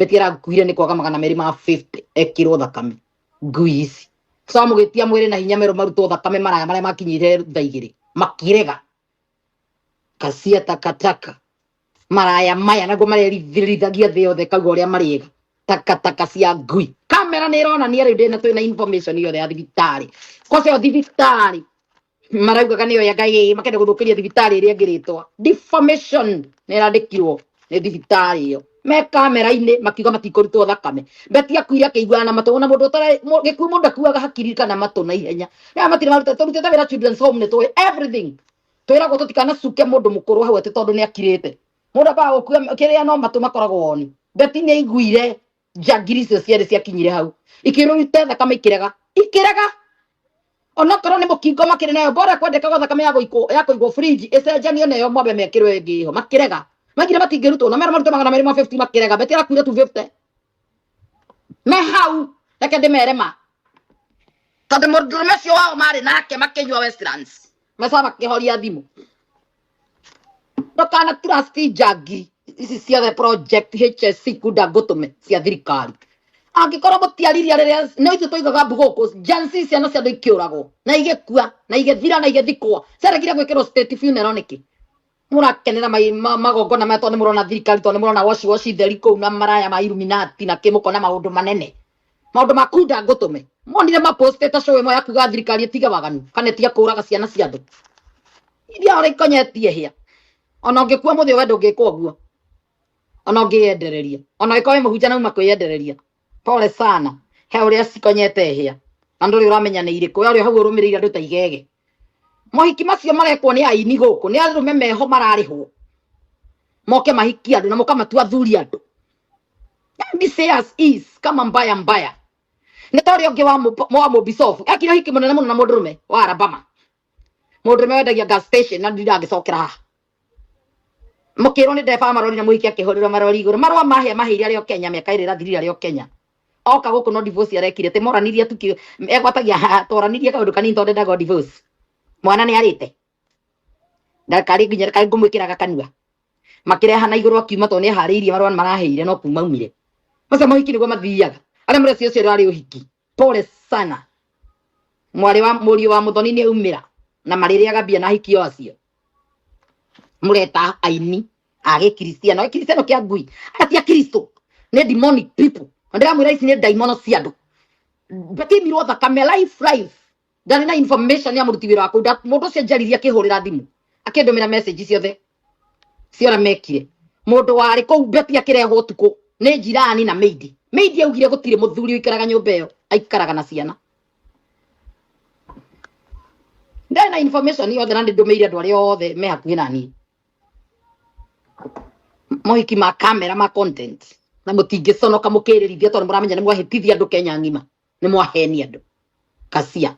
Betty arakuire nĩ kwaga 250 ekĩrwo thakame. Ngui ici so mũgĩtia mwĩrĩ na hinya merũ marutwo thakame maraya marĩa makinyire thaa 2 makĩrega kacia takataka maraya maya naguo marerithithagia thĩ yothe kauga ũrĩa marĩega takataka cia ngui. Kamera nĩ ĩronania rĩu ndĩna twĩna information yothe ya thibitarĩ kwaca ĩyo thibitarĩ maraugaga nĩyo ya ngai makenda gũthũkĩria thibitarĩ ĩrĩa ĩngĩ rĩtwa defamation nĩ ĩrandĩkirwo nĩ thibitarĩ ĩyo me kamera-inĩ makiuga matikũrutwo thakame. Betty akuire akĩiguana na matũ ona mũndũ ũtarĩ gĩkuũ mũndũ akuaga hakiri kana matũ na ihenya nĩ matirĩ maruta tũrutĩte wĩra children's home nĩ tũĩ everything twĩragwo tũtikanacuke mũndũ mũkũrũ hau atĩ tondũ nĩ akirĩte mũndũ ambaga gũkua kĩrĩa no matũ makoragwo oni. Betty nĩ aiguire njangiri icio cierĩ ciakinyire hau ikĩrute thakame ikĩrega ikĩrega onokorwo nĩ mũkingo makĩrĩ nayo bora kwendekaga thakame ya gũikwo ya kũigwo fridge ĩcenjanio nayo mwambe mekĩrwo ĩngĩ ĩho makĩrega maigire matingĩrutwo na mera marute 250 makĩrega. Betty arakuire 250 me hau reke ndĩmere ma tondũ mũndũrũme ũcio wao marĩ nake makĩnyua Westlands meca makĩhoria thimũ. Ndũkana trust njangiri ici ciothe project HSC kunda ngũtũme cia thirikari angĩkorwo mũtiaririe rĩrĩa no ithuĩ tũigaga mbu gũkũ jansi ciana cia andũ ikĩũragwo na igĩkua na igĩthira na igĩthikwo ciaregire gwĩkĩrwo state funeral nĩkĩ mũrakenera magongona maya tondũ nĩ mũrona thirikari tondũ nĩ mũrona washi washi theri kũu na maraya ma Illuminati na kĩ mũkona maũndũ manene maũndũ ma kunda ngũtũme monire mapostĩte show ĩmwe ya kuga thirikari ĩtige waganu kana ĩtige kũraga ciana cia andũ iria ũrĩa ikonyetie hĩa ona ũngĩkua mũthĩ we ndũngĩka ũguo ona ũngĩyendereria ona ũngĩkorwo wĩ mũhunjia na uma kwĩyendereria pole sana he ũrĩa cikonyete hĩa na ndũrĩ ũramenya nĩ irĩkũ we ũrĩa hau ũrũmĩrĩire andũ ta igege. Mohiki macio marekwo nĩ aini gũkũ nĩ arũme meho mararĩhwo moke mahikie andũ na mũkamatua athuri andũ. Let me say as is kama mbaya mbaya nĩ ta ũrĩa ũngĩ wa mũbicobu ekire ũhiki mũnene mũno na mũndũrũme wa Alabama mũndũrũme wendagia gas station na ndirangĩcokera haha mũkĩrwo nĩ ndereba wa marori na mũhiki akĩhũrĩrwo marori igũrũ marũa mahĩa mahĩire arĩ o Kenya mĩaka 2 ĩrathirire arĩ o Kenya oka gũkũ no divorce arekire tĩ moranirie tu egwatagia twaranirie kaũndũ kanini tondũ ndendaga divorce mwana nĩ arĩte ndakarĩ nginya karĩ ngũmwĩkĩraga kanua makĩreha na igũrũ akiuma tondũ nĩ aharĩirie marũa marahĩire no kuma aumire macio mohiki nĩguo mathiaga arĩa mũreci ũcio ũrarĩ ũhiki pole sana mwarĩ wa mũriũ wa mũthoni nĩ aumĩra na marĩrĩaga mbia na ahiki o acio mũreta aini a gĩkristiano gĩkristiano kĩa ngui aya ti akristo nĩ demonic people na ndĩramwĩra ici nĩ ndaimono cia andũ. Betty mirwo thakame life life ndarĩ na information ya mũruti wĩra wa kũu mũndũ ũcio njaririe akĩhũrĩra thimũ akĩndũmĩra message ciothe ciora mekire mũndũ warĩ kũu Betty akĩrehwo ũtukũ nĩ jirani na maid maid augire gũtirĩ mũthuri ũikaraga nyũmba ĩyo aikaraga na ciana ndarĩ na information yothe na nĩ ndũmĩire andũ arĩa othe me hakuhĩ na niĩ mohiki ma kamera ma content na mũtingĩconoka mũkĩrĩrithia tondũ mũramenya nĩ mwahĩtithia andũ Kenya ng'ima nĩ mwahenia andũ kacia.